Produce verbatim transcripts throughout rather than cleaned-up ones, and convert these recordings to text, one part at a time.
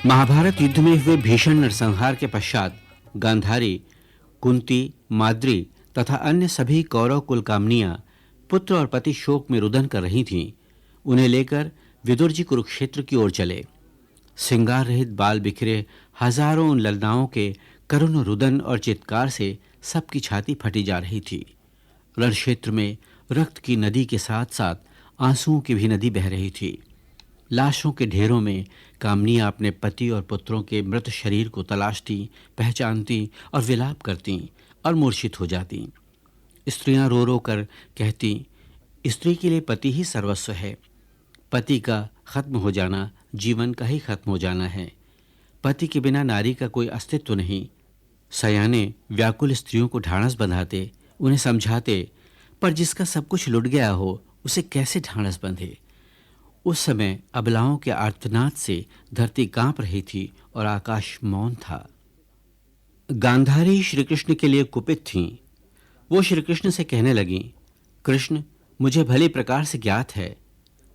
महाभारत युद्ध में हुए भीषण नरसंहार के पश्चात गांधारी, कुंती, माद्री तथा अन्य सभी कौरव कुल कामनियां पुत्र और पति शोक में रुदन कर रही थीं। उन्हें लेकर विदुर जी कुरुक्षेत्र की ओर चले। श्रृंगार रहित बाल बिखरे हजारों उन ललनाओं के करुण रुदन और चित्कार से सबकी छाती फटी जा रही थी। रणक्षेत्र में रक्त की नदी के साथ साथ आंसुओं की भी नदी बह रही थी। लाशों के ढेरों में कामनियां अपने पति और पुत्रों के मृत शरीर को तलाशती, पहचानती और विलाप करती और मूर्छित हो जाती। स्त्रियां रो रो कर कहती, स्त्री के लिए पति ही सर्वस्व है। पति का खत्म हो जाना जीवन का ही खत्म हो जाना है। पति के बिना नारी का कोई अस्तित्व नहीं। सयाने व्याकुल स्त्रियों को ढांढस बंधाते, उन्हें समझाते, पर जिसका सब कुछ लुट गया हो, उसे कैसे ढांढस बंधे? उस समय अबलाओं के आर्तनाद से धरती कांप रही थी और आकाश मौन था। गांधारी श्री कृष्ण के लिए कुपित थीं। वो श्री कृष्ण से कहने लगीं, कृष्ण, मुझे भली प्रकार से ज्ञात है,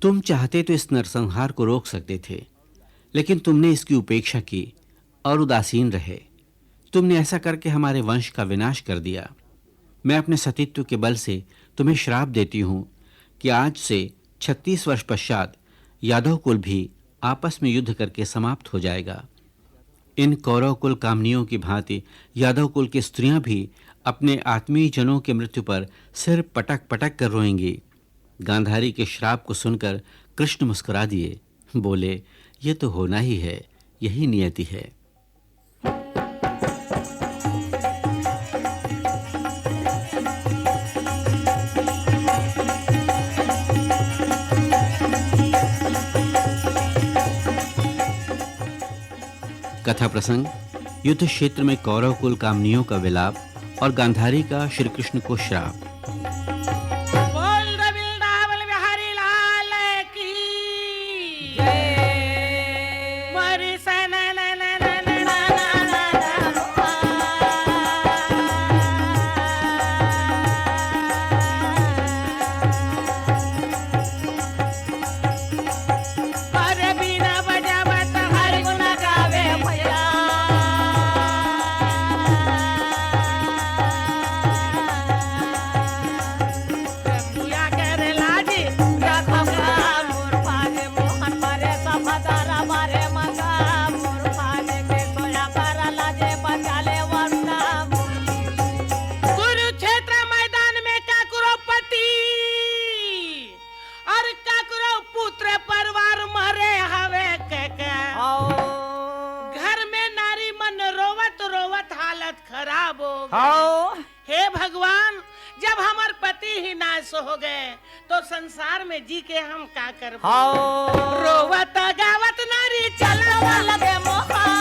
तुम चाहते तो इस नरसंहार को रोक सकते थे, लेकिन तुमने इसकी उपेक्षा की और उदासीन रहे। तुमने ऐसा करके हमारे वंश का विनाश कर दिया। मैं अपने सतीत्व के बल से तुम्हें श्राप देती हूँ कि आज से छत्तीस वर्ष पश्चात यादव कुल भी आपस में युद्ध करके समाप्त हो जाएगा। इन कौरव कुल कामनियों की भांति यादव कुल की स्त्रियां भी अपने आत्मीय जनों की मृत्यु पर सिर पटक पटक कर रोएंगी। गांधारी के श्राप को सुनकर कृष्ण मुस्कुरा दिए, बोले, ये तो होना ही है, यही नियति है। कथा प्रसंग, युद्ध क्षेत्र में कौरव कुल कामनियों का विलाप और गांधारी का श्री कृष्ण को श्राप। बोल वृंदावन बिहारी लाल की जय। कुरुक्षेत्र मैदान में काकरो पति और काकरो पुत्र परिवार मरे हवे के के। घर में नारी मन रोवत रोवत हालत खराब हो गए। हे भगवान, जब हमर पति ही नाश हो गए, तो संसार में जी के हम का करबो? रोवत गावत नारी चलवा लगे मोहार।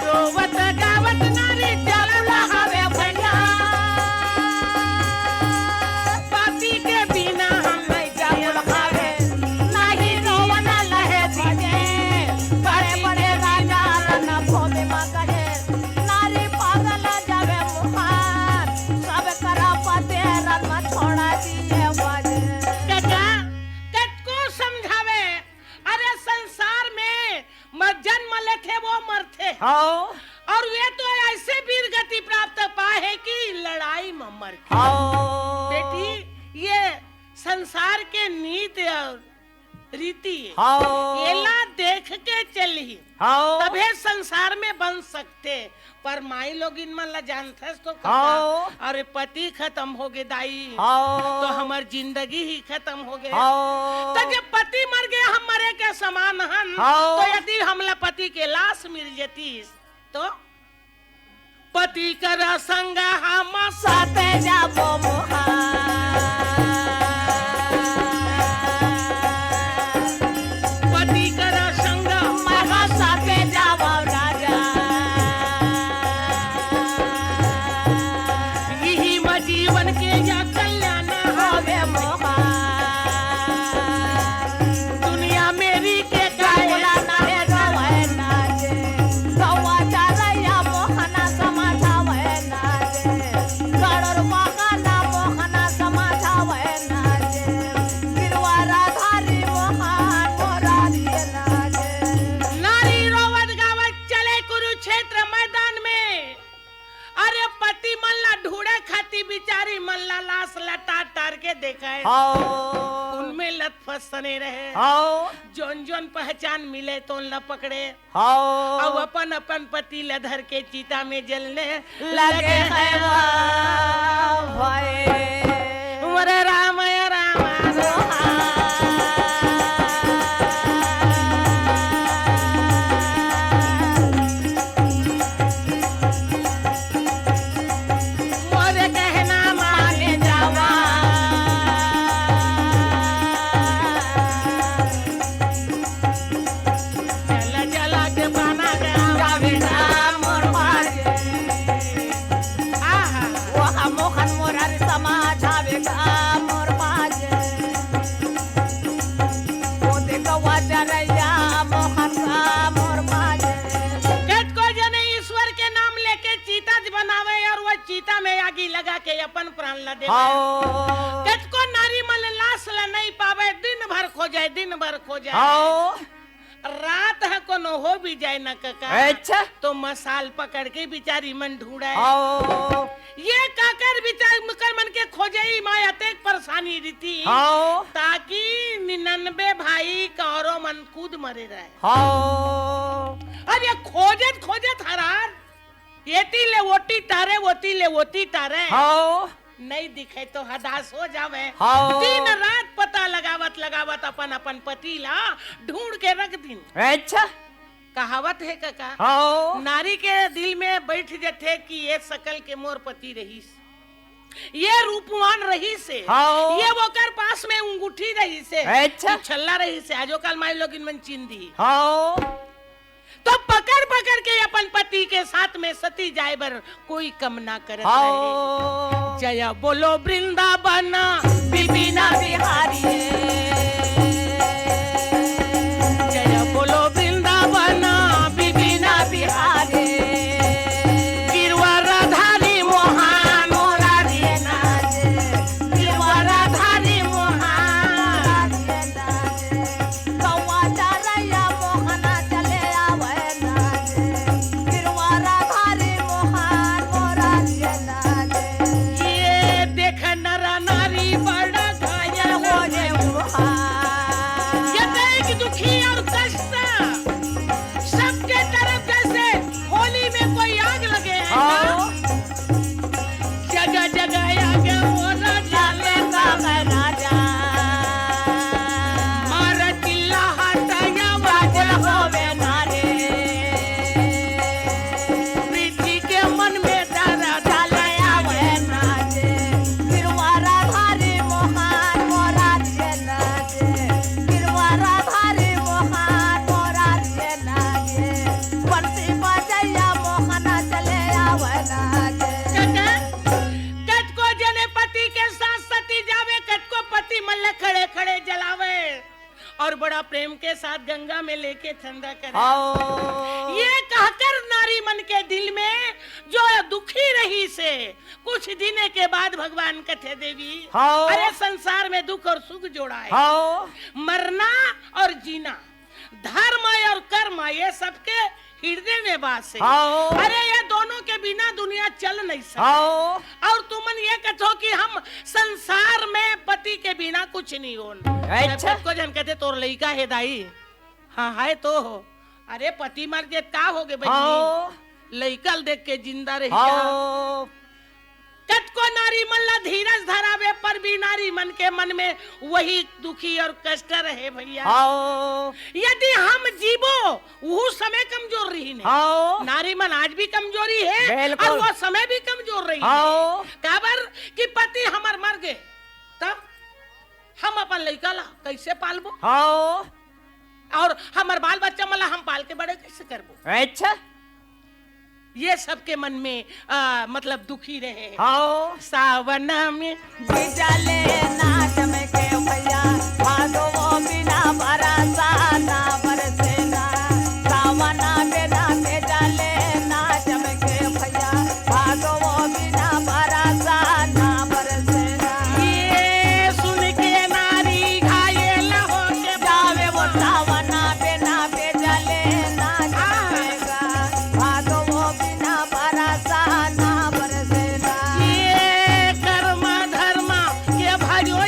रोवत गावत नारी चलवा हवे भैया। पति के बिना हम नहीं जाबुल खावे, नहीं रोवन लहे दीजे। बड़े बड़े राजा रन भोमे मा कहे, नारी पागल जावे मुहार, सब करा पते रन छोड़ा दिए बाजे। कका, कतको समझावे, अरे संसार में म-, जन्म लेथे वो मरथे। और वे तो ऐसे वीर गति प्राप्त पाए है कि लड़ाई में मर के। बेटी, ये संसार के नीत और रीति है। एला देख के चलही, तभे संसार में बन सकथे। पर माई लोगिन मन ला जानथस तो कका, अरे पति खत्म हो गे दाई, तो हमर जिंदगी ही खत्म हो गे। तो जब पति मर गे, हम मरे के समान हन, तो यदि हमला पति के लाश मिल जतिस तो पति कर संग हम साथे जाबो मोहार। पति कर संग हम साथे जाबो राजा। यही म जीवन के या कल्याण हवे मोहार। दुनिया मेरी के कायला ना है रोवे ना जे। गवा चारैया मोहना समाधावे ना जे। गड़र मगना मोहना समाधावे के देखय। हाव। उनमें लतफसने रहे। हाव। जोन जोन पहचान मिले तोन ला पकड़े। हाव। अउ अपन अपन पति ला धर के चिता में जलने लगे लगे हैं। हैं। मोरे राम, ए राम। मोरे कहना माने जावा। जला जला के बना के आवे ना मोर बाजे। आहा। वो हम मोहन मोरारी समाज आवे का मोर बाजे। वो देखवा जरैया मोहन का मोर बाजे। कतको जने ईश्वर के नाम लेके चिता बनावे अउ वो चिता में आगी लगा के अपन प्राण ला देवे। हाव। कतको नारी मन लाश ला नहीं पावे, दिन भर खोजे, दिन भर खोजे। हाव। रात ह कोनो हो भी जाए ना कका, अच्छा। तो मसाल पकड़ के बिचारी मन ढूंढे। हाव। ये काकर बिचार मुकर मन के खोजे ही माय अतेक परेशानी रहिथे। हाव। ताकि निन्यानवे भाई कौरव मन कूद मरे रहे। हाव। अब ये खोजत खोजत हरार एती ले ओती टारे, ओती ले ओती टारे। हाव। नहीं दिखे तो हदास हो जावे। हाव। दिन रात पता लगावत लगावत अपन अपन पति ला ढूंढ के रख दिन। अच्छा। कहावत हे कका। हाव। नारी के दिल में बैठ जथे कि ये सकल के मोर पति रहिस, ये रूपवान रहिसे, हाव। ये वोकर पास में अंगूठी रहिसे, अच्छा। ये छल्ला रहिसे, आजो काल माई लोगिन मन चिन्ह दिही। हाव। तो पकड़ पकड़ के अपन पति के साथ में सती जाए बर कोई कम ना करत हाव। रहे। जय बोलो वृंदावन बिपिन बिहारी। जय बोलो वृंदावन बिपिन बिहारी। गिरवारा धारी मोहन मोरारी नाचे। गिरवारा धारी मोहन। गौवा चरैया मोहना चले आवे नाचे। गिरवारा धारी मोहन मोरारी नाचे। ये देख नरा नारी बड़ा घायल हो रे मोहन। ये देख दुखी और कष्ट सबके तरफ जैसे होली में कोई आग लगे है ना? हाँ। जगह जगह आगे मोरा डाले का राजा। मारा चिल्ला हटाया बाजा होवे नारे। प्रीति के मन में डरा डाले आवे नाचे। गिरवारा धारी मोहान मोरा दिए नाचे। गिरवारा धारी मोहान मोरा दिए नाचे। बंसी बजैया मोहना चले आवे नाचे। कका, कतको जने पति के साथ सती जावे, कतको पति मन ल खड़े खड़े जलावे और बड़ा प्रेम के साथ गंगा में लेके ठंडा करे। हाव। ये कहकर नारी मन के दिल में जो दुखी रहिसे, कुछ दिने के बाद भगवान कथे देवी, हाव। अरे संसार में दुख और सुख जोड़ा है। हाव। मरना और जीना, धर्म और कर्म, ये सबके हृदय में वास है। हाँ। अरे, ये दोनों के बिना दुनिया चल नहीं सकती। हाँ। और तुमन ये कथो कि हम संसार में पति के बिना कुछ नहीं होन। अच्छा। कतको जन कथे, "तोर लइका हे दाई?" "हाँ, है तो हो।" "अरे, पति मर गे, का हो गे बहिनी? हाँ। लइका ल देख के जिंदा रही हाँ। का?" कतको नारी मन ला धीरज धरावे, पर भी नारी मन के मन में वही दुखी और कष्ट रहे भैया। हाँ। यदि हम जीबो, उहू समय कमजोर रही ने। हाँ। नारी मन आज भी कमजोरी है बिल्कुल। और वो समय भी कमजोर रही है। हाँ। काबर कि पति हमर मर गे, तब हम अपन लइका ला कैसे पालबो? हाँ। और हमर बाल बच्चा मन ला हम पाल के बड़े कैसे करबो? अच्छा। ये सबके मन में, आ, मतलब दुखी रहे। हाँ। सावन में बिजले ना चमके भैया, भादो बिना बरसा ना बरसे ना। सावन बिना बिजले ना चमके भैया, भादो बिना बरसा ना बरसे ना। ये सुन के नारी घायल होके जावे वो सावन बिना बिजले ना चमके। भादो बिना बरसा ना बरसे ना। ये कर्म धर्म के भजो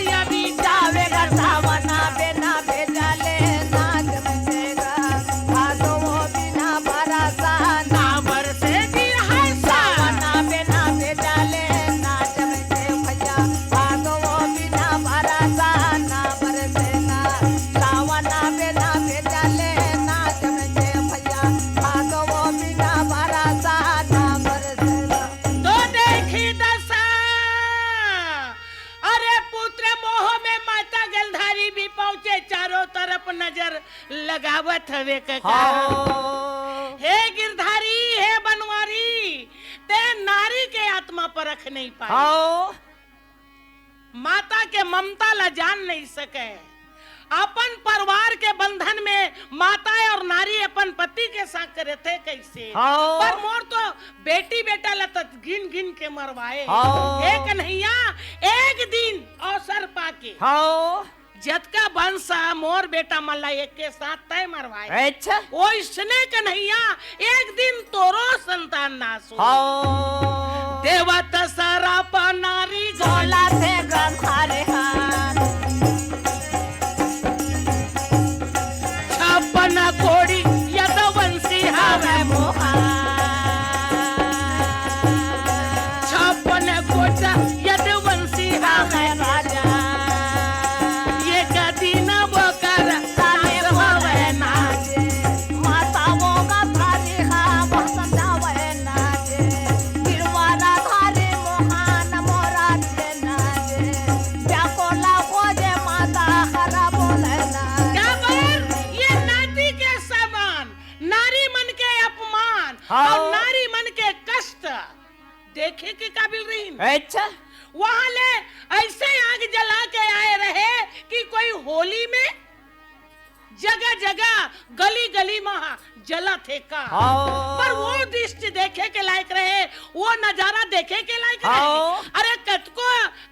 नजर लगावत हवे कका। हाँ। हे गिरधारी, हे बनवारी, ते नारी के आत्मा परख नहीं पाए। हाँ। माता के ममता ला जान नहीं सके। अपन परिवार के बंधन में माता और नारी अपन पति के साथ रहते कैसे? हाँ। पर मोर तो बेटी बेटा ला तो गिन गिन के मरवाए। हाँ। हे कन्हैया, एक दिन अवसर पाके हाँ। जतका बंस मोर बेटा मन ला एक के साथ तय मरवाए। अच्छा। ओइसने कन्हैया, एक दिन तोरो संतान नाश हो। हाँ। देवत सरप नारी गोला से गंधारे हाथ। छप्पन कोड़ी यदवंशी हवे मोहा। छप्पन कोटा यदवंशी हवे राजा। ये कदी ना बकर ताने बोले ना। माता वो का थारी हा बसंत हवे ना जे। गिरवारा थारी मोहान मोरा जे ना जे। क्या कोला खोजे माता हरा बोले ना। क्या बार ये नाती के समान, नारी मन के अपमान हाँ। और नारी मन के कष्ट देखे के काबिल रहीन। अच्छा। वहां ले ऐसे आग जला के आए रहे कि कोई होली में जगह जगह गली गली में जलत हे का। हाँ। पर वो दृश्य देखे के लायक रहे, वो नजारा देखे के लायक रहे। हाँ। अरे कतको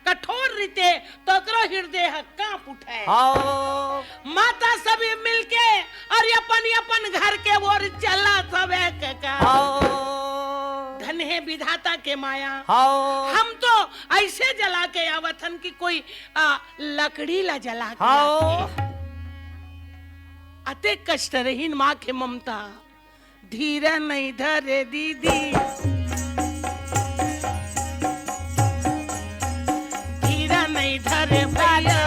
कठोर रीते तो ओकरो हृदय ह कांप उठे। हाँ। माता सभी मिलके और अपन अपन घर के ओर चला सवे कका। हाँ। धन हे विधाता के माया। हाँ। हम तो ऐसे जला के आवत हन कि कोई आ, लकड़ी ला जला के हाँ। आथे। अतेक कष्ट रहीन माँ के ममता, धीरा नहीं धरे दीदी, धीरा नहीं धरे भैया।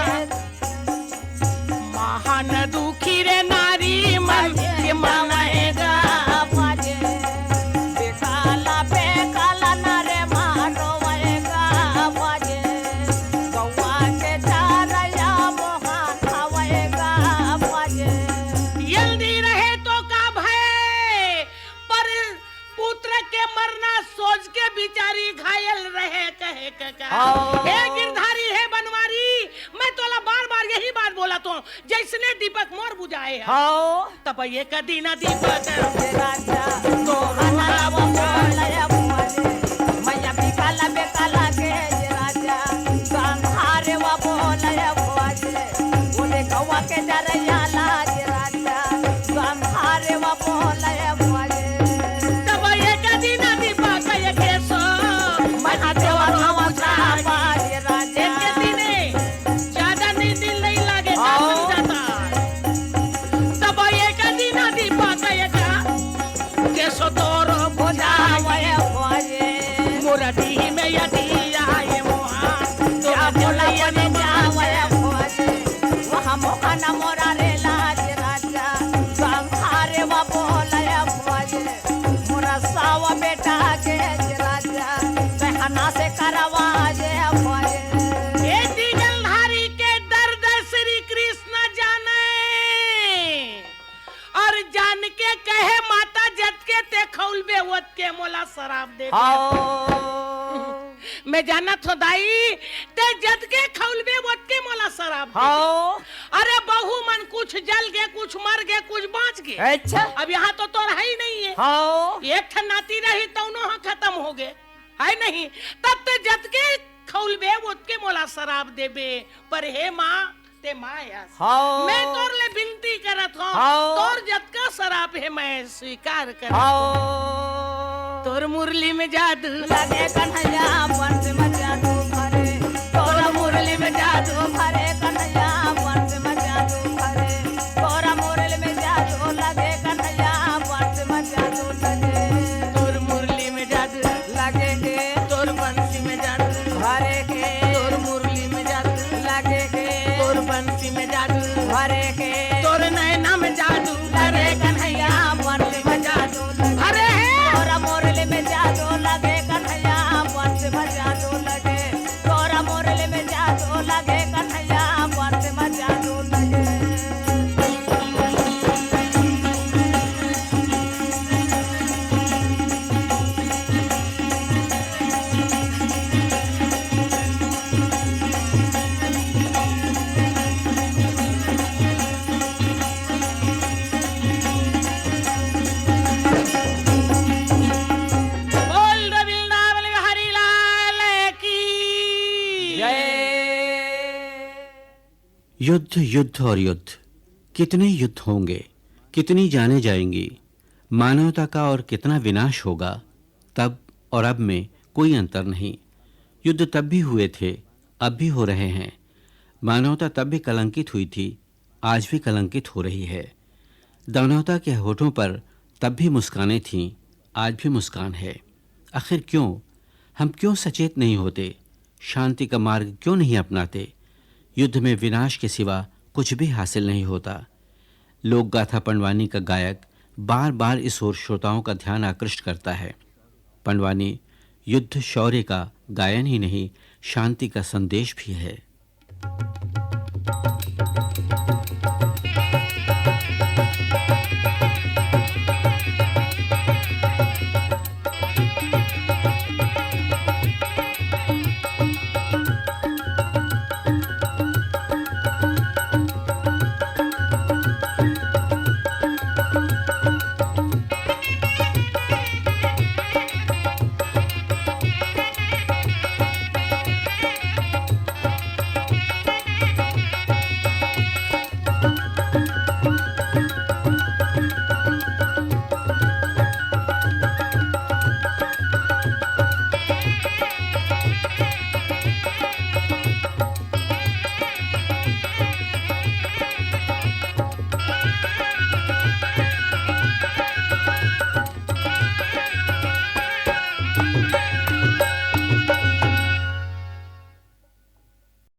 महान दुखी रे नारी मन के मन हे गा। बेकाला बेकाला ना रे मारो वैगा बाजे। गौवा के चारैया मोहान हवैगा बाजे। यल्दी रहे तो का भय, पर पुत्र के मरना सोच के बिचारी घायल रहे कहे कका। हाँ। हे गिरधारी, हे बनवारी, मैं तोला बार बार यही बात बोला तो जैसने दीपक मोर बुझाए हे। हाँ। तब एक दिन दीपक जे राजा तोहरा नाम बोलय भुआजे। मैया बिकाला बेकाला के जे राजा संहारे वा बोलय भुआजे। बोले गौवा के जरैया ला जे राजा संहारे वा बोलय भुआजे। तब एक दिन दीपक एक सो मैं हाथे वा धावा छापा जे राजा। एक दिने ज्यादा नींद नहीं लागे, का हाँ। समझाता? तब एक दिन दीपक एक केसो तोर बुझावे भोजे। मोरा डीह में यदि आए मोहा, तो क्या बोला बोले बने जावे भोजे। वहाँ मोहन मोरा रे लाज राजा, संहारे वा बोले भोजे। मोरा सावा बेटा के जे राजा, तहना से करवा जे भोजे। ए डीजलधारी के दर्द श्री कृष्ण जाने, और जान के कहे माता जतके ते खौलबे ओतके मोला शराप दे दे। हाँ। मैं जानत हो दाई, ते जतके खौलबे ओतके मोला शराप दे दे। हाँ। अरे बहू मन कुछ जल गे, कुछ मर गे, कुछ बाँच गे। अच्छा। अब यहाँ तो तोर है ही नहीं है। हाँ। एक ठन नाती रही तौनो ह खतम हो गे, है नहीं? तब ते जतके खौलबे ओतके मोला शराप देबे, पर हे माँ, ते माँ अस। हाँ। मैं तोर ले बिनती करत हौं, हाँ। तोर जतका शराप हे मैं स्वीकार करत हौं। हाँ। तोर मुरली में जादू लगे कन्हैया, बंस में जादू भरे। तोर मुरली में जादू भरे कन्हैया, बंस में जादू भरे। तोर मुरली में जादू लगे कन्हैया, बंस में जादू लगे। तोर मुरली में जादू लगे के। तोर बंसी में जादू भरे के। तोर मुरली में जादू लगे के। तोर बंसी में जादू भरे के। तोर नैना में जादू भरे कन्हैया, बंसी में जादू भरे हे। तोर मुरली में जादू लगे कन्हैया, बंसी में जादू लगे। तोर मुरली में जादू लगे कन्हैया, बंसी में जादू लगे। युद्ध, युद्ध और युद्ध। कितने युद्ध होंगे, कितनी जानें जाएंगी, मानवता का और कितना विनाश होगा। तब और अब में कोई अंतर नहीं। युद्ध तब भी हुए थे, अब भी हो रहे हैं। मानवता तब भी कलंकित हुई थी, आज भी कलंकित हो रही है। दानवता के होठों पर तब भी मुस्कानें थीं, आज भी मुस्कान है। आखिर क्यों? हम क्यों सचेत नहीं होते? शांति का मार्ग क्यों नहीं अपनाते? युद्ध में विनाश के सिवा कुछ भी हासिल नहीं होता। लोक गाथा पंडवानी का गायक बार बार इस ओर श्रोताओं का ध्यान आकृष्ट करता है। पंडवानी युद्ध शौर्य का गायन ही नहीं, शांति का संदेश भी है।